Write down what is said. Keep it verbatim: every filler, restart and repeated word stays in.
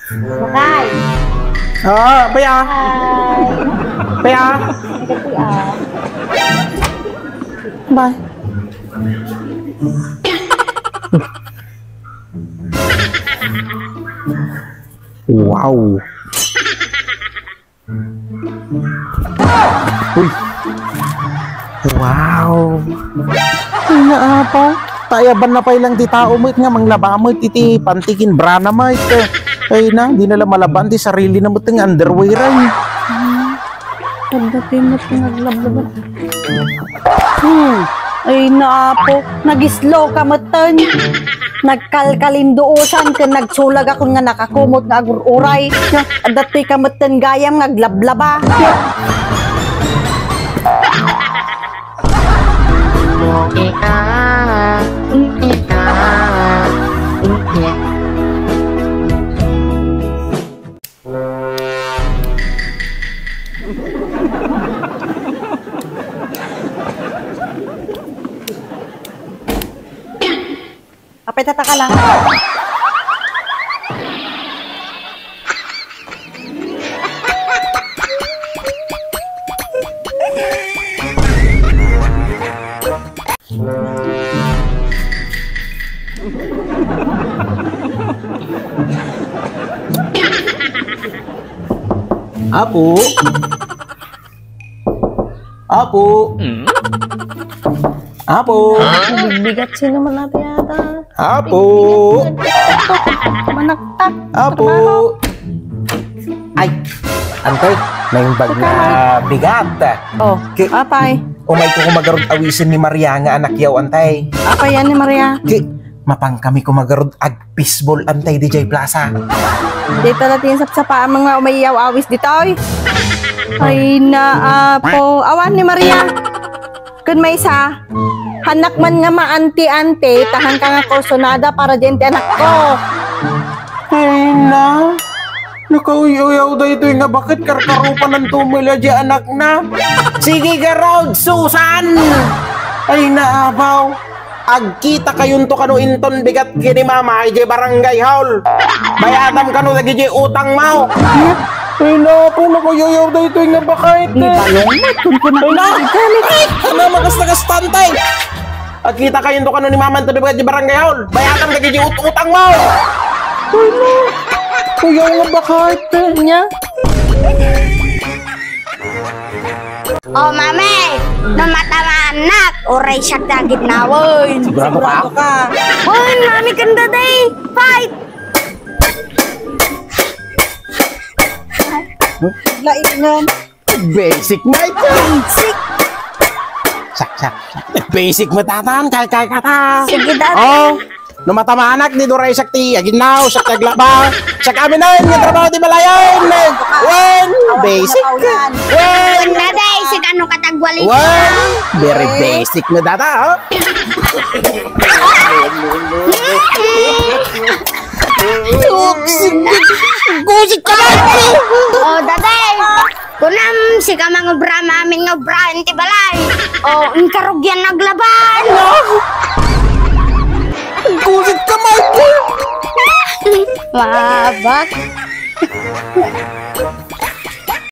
Bakay. Ah, paya. Hi. Paya. Nagkati, ah. Bye. Wow. Uy. Wow. Ay, naapaw. Tayaban na pay lang ti tao met nga manglaba met iti pantikin brana met. Ay na, di na la malabaan ti sarili na met nga underwear ay. Kadda ti met nga aglablaba. Hmm. Ay, naapo, nagislo ka metten. Nagkalkalinduosan ken nagsulag akon nga nakakumot nga agur-uray. Adda toy ka metten gayam nga aglablaba. Apay, tataka lang. Apo. Apo. Apo. Bigbigat, sino man natin yata? Apo. Bigbigat, manaktak. Apo. Trabaho. Ay, antay, naimbag na bigat. Oh, Ki- apay. Umay ko kumagarod awisen ni Maria nga anak yaw, antay. Apay yan ni Maria? Ki, mapang kami kumagarod ag-fishball, antay, dijay plaza. Dita la ti sapsapa, mga umayaw awis ditoy. Ay, naapo. Awan ni Maria. Kun maysa, hanak man nga maanti-anti, tahan ka nga kursunada para diyan ti anak ko. Ay na, nakauyaw daytoy nga baket karkarupanan tumila di anakna. Sige garud, Susan! Ay na, abaw. Agkita kayonto kano inton bigat ken ni Mama idiay barangay hall. Bayatam kano dagiti utangmo. Ay, napo, nakayayaw daytoy nga baket. Ni balong, kun kuna. Ay, na. Ay, ano, magasnagastan, tay. Agkita kayonto kano ni Mama inton bigat idiay barangay hall. Bayatam dagiti ut-, utangmo. Ay, na. Kuyaw nga baket. Nya? Oh, mami, no matamaannak, uray siak ti agidnawen. Sigurado ka? Sigurado ka? Hoy, mami, kanda day. Fight! Laingan. Basic na ito. Basic. Sak, sak, sak. Basic mo, tatan. Kay, kay, kata. Sige, Dad. Oh. No matamaanak, di duray siak ti aginnaw, siak ti aglaba, siak amin nga trabaho ti balayen. Wen, basic. Wen. Kanda day, siak ano katagwali. Wen, very basic na data, oh. Toxic. Gusit ka ba? Oh, daday. Kunam, siak mangubra, amin nga ubraen ti balay. Oh, inkarugyan naglaban. Gusit ka, Michael! Mabak.